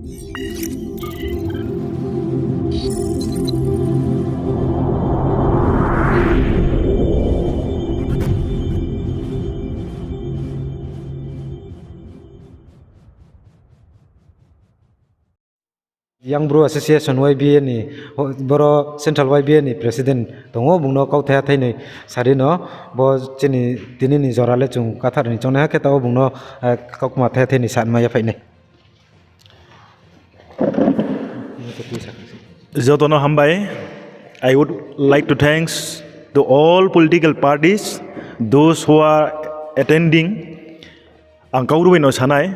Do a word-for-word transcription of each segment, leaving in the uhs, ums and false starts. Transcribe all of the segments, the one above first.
Young Bru Association, Y B A ni, boro Central Y B A ni president tong ou, bung no kauthai ha thainoi sari no, bo chini tini ni jora le chung kathar ni choungnaiha khe taoh wo bung no, eh, kaukma thai ha thainoi sanmai ya phai nai. Joto no hambai. I would like to thanks to all political parties, those who are attending. Ang kaurui no sanai,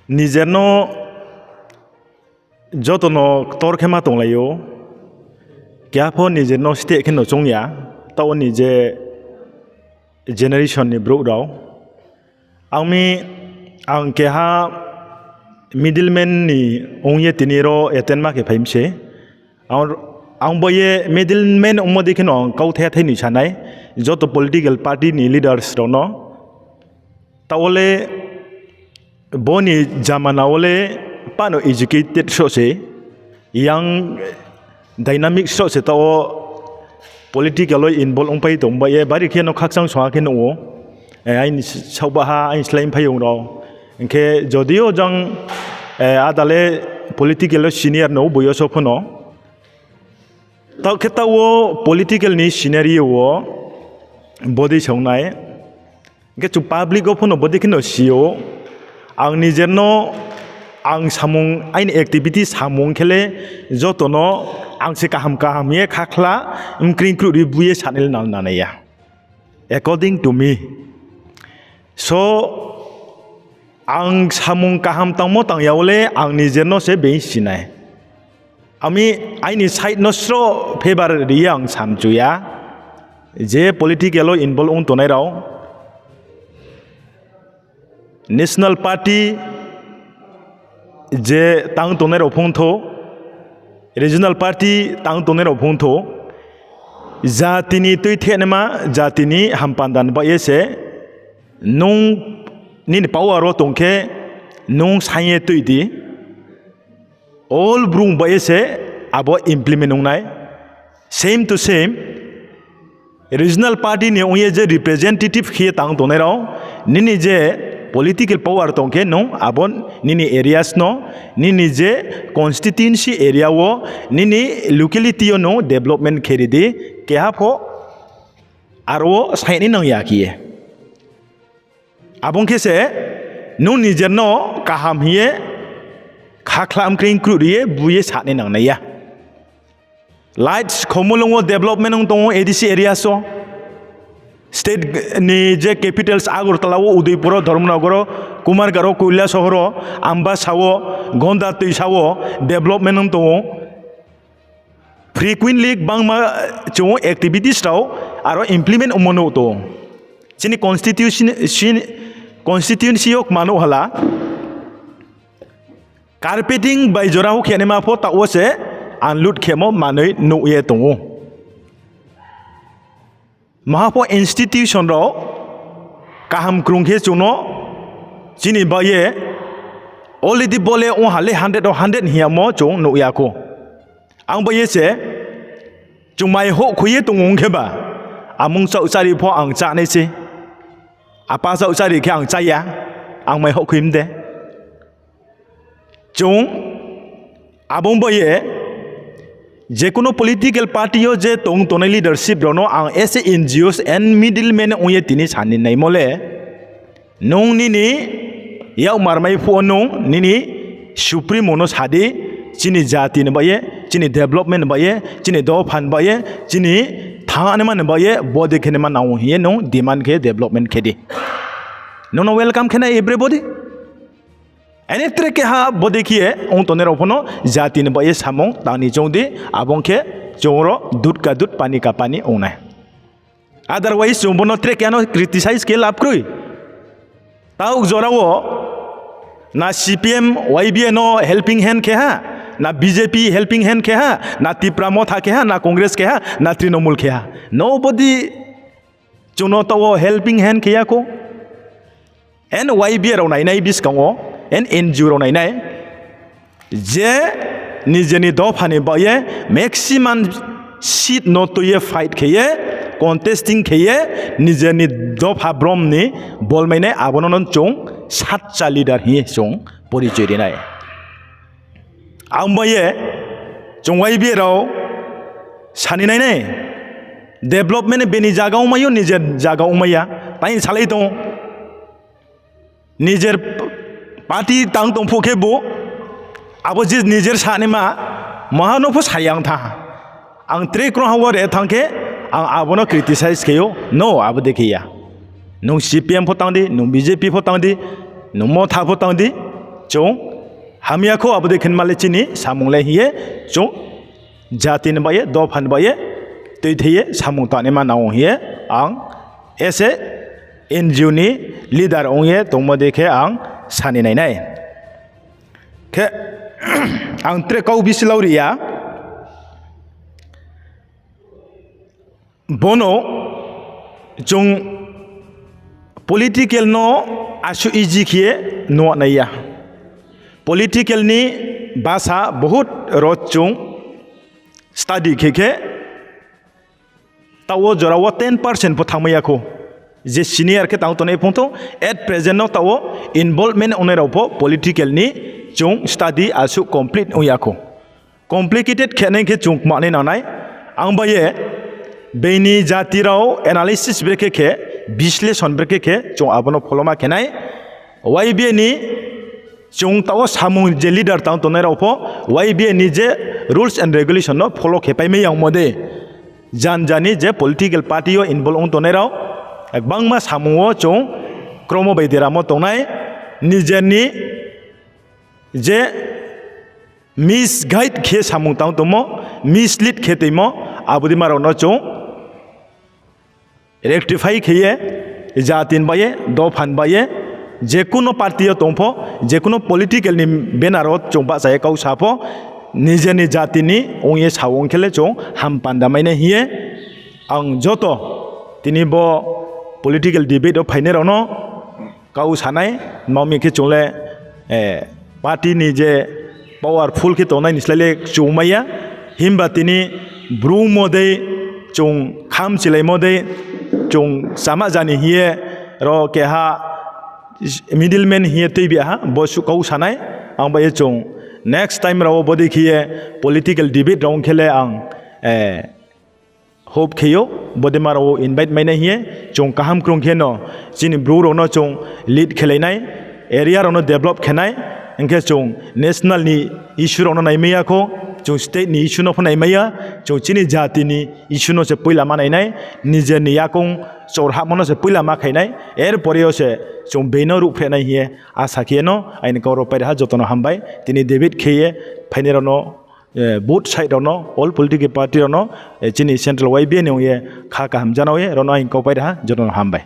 nijer no joto no ktor khe ma tonglai ou, keha pho nijer no steh khe no choung ya, taoh wo ni je generation ni brouh rao. Ang mi, ang keha middleman ni ong ye tini ro attend ma khe phai mi se. Ang, ang bo ye middleman ongmo dei khe no ang kauthai ha thainoi sanai, joto political party ni leaders rao no. Taoh wo le bo ni jamana wo le pano educated sroh se, young dynamic sroh se taoh wo political wo involve ongpai tong ba ye bari khe no khakchang song ha khe nuh ou. Eh, aini saohbaha, aini slái mphaiyong rao. Hing khe jodi yo jang, eh, ada le political wo senior no boyoso pho no. Taoh khe taoh wo political ni scenario wo bodei song nai. Hing khe chung public wo pho no bodei khe no si ou. Ang nijer no ang samung, aini activity samung khe le joto no ang se kaham kaham ye khakhla mkring kruh ri bu ye sanai le nang nanai ya. According to me. So, ang samung kaham tangmo tang ya wo le ang nijer no se being si nai. Ami aini side no sroh favor ri ye ang samchu ya. Je political wo involve ong tongnai rao, national party je tang tongnai rao phung thou, regional party tang tongnai rao phung thou, jati ni tuithehnaima, jati ni hampanda ni baoh ye se, nung nini power wo tong khe, nung saing ye tui di. All Bru baoh ye se abo implement ong nai. Same to same, regional party ni ong ye je representative khe ye tang tongnai rao, nini je political power tong khe nung abo nini areas no, nini je constituency area wo, nini locality yo nung development khe ri di, keha pho aro wo saing nai nang ya khe ye. Abo ong khe se, nung nijer no kaham hing ye, khakhla mkring kruh ri ye, bu ye sanai nang nai ya. Lights, Khumulwng wo development ong tong ou, A D C areas wo. State ni je capitals Agartala wo, Udaipur wo, Dharmanagar wo, Kumarghat wo, Kailashahar wo, Ambasa wo, Gandatoisa wo development ong tong ou. Frequently gbangma chung activities rao aro implement ongmo nuh tong ou. Chini constitution, constituency yo kma nuh hala. Carpeting bai jora wo khe naima pho taoh wo se unload khemo manoi nuh ye tong ou. Maha pho institution rao kaham krung khe chung no chini baoh ye already bo le ong ha le hundred o hundred hing yamo chung nuh ya khou. Ang baoh ye se chung mai houhkhoi ye tong ong khe ba, amung chaoh chári pho ang chá nai se. Apa chaoh chári khe ang chá ya, ang mai houhkhoi mde. Chung abo ong baoh ye, je kuno political party yo je tong tongnai leadership rao no ang as a N G Os and middleman ong ye tini sa ni naimo le, nung nini yak marmai phuh wo nung nini supremo no sa di, chini jati ni baoh ye, chini development ni baoh ye, chini dopha ni baoh ye, chini thanngnaima ni baoh ye, bodei khe naima nang ou hing ye nung demand khe development khe di. Nung no welcome khe nai everybody. Ani tre keha bodei khe ye ong tongnai rao pho no jati ni baoh ye samung tang ni choung di, abo ong khe chung ro dud ka dud, pani ka pani ong nai. Otherwise chung bo no tre keha no criticize khe lab kroi. Taoh jora wo na C P M, Y B A no helping hand khe ha, na B J P helping hand khe ha, na Tipra Motha khe ha, na Congress khe ha, na Trinamool khe ha. Nobody chung no taoh wo helping hand khe ya khou. And Y B A rao nainai buskang wo, and N G O rao nai nai, je nije ni dopha ni baoh ye maximum seat no tui ye fight khe ye, contesting khe ye, nije ni dopha brom ni bol mai nai, abo no no chung sacha leader hing ye chung porichoi ri nai. Ang bai ye chung Y B A rao sani nai nai, development bini zaga ongmai ou, nijer zaga ongmai ya, tai salai tong ou. Nijer party tang tong phuh khebu, abo je nijer sanaima, maha no pho sa ya ang tha. Ang tre krungha wo re thanng khe, ang abo no criticize khe ou, no, abo dei khe ya. Nung C P M pho tang di, nung B J P pho tang di, nung Motha pho tang di, chung hamya kho abo dei khe ma le chini samung le hing ye, chung jati ni baoh ye, dopha ni baoh ye, tuithei ye samung tangnaima nang ou hing ye, ang as a N G O ni leader ong ye tongmo dei khe ang sani nai nai. Khe ang tre kau bisi lau ri ya. Bono chung political no asuh easy khe ye nuh nai ya. Political ni basa bahut ro chung study khe khe, taoh wo jora wo ten percent pho thanngmai ya khou. Je senior khe tang tongnai phung tho, at present no taoh wo involvement ongnai rao pho political ni chung study asuh complete ong ya khou. Complicated khe nai khe chung kmanai nang nai. Ang bai ye beini jati rao analysis brekhe khe, বিশ্লেষণ brekhe khe chung abo no pholoma khe nai. Y B A ni chung taoh wo samung je leader tang tongnai rao pho, Y B A ni je rules and regulation no follow khe paimai yangmo de. Jan jani je political party yo involve ong tongnai rao, gbangma samung wo chung kromo bai deramo tongnai, nijer ni je misguide khe samung tang tongmo, mislead khe toimo, abo dei ma rao no chung rectify khe ye, jati ni baoh ye, dopha ni baoh ye, je kuno party yo tong pho, je kuno political ni banner wo chung bahcha ye kau sa pho, nijer ni jati ni ong ye sa ong khe le chung ham panda mai nai hing ye, ang joto tini bo political debate wo phainai rao no kau sa nai, ma mi khe chung le, party ni je powerful khe tongnai ni slái le chung mai ya, himba tini brungmo dei, chung khamchilaimo dei, chung chama jani hing ye, ro keha middleman hing ye tuibi ha, bo suh kau sa nai, ang bai ye chung next time rao wo bodei khe ye political debate rao ong khe le ang hope khe ou, bodei ma rao wo invite mai nai hing ye, chung kaham krung khe no, chini Bru rao no chung lead khelai nai, area rao no develop khe nai, hing khe chung national ni issue rao no naimai ya khou, chung state ni issue no pho naimai ya, chung chini jati ni issue no se poila ma nai nai, nijer ni yakoung chorhamo no se poila ma khai nai, er pore yo se chung being no ruhphreh nai hing ye asa khe ye no aini kau rao pai ri ha. Joto no hambai, tini debate khe ye phainai rao no, both side rao no, all political party rao no, chini central Y B A ni ong ye kha kaham janao ye rao no aini kau pai ri ha, joto no hambai.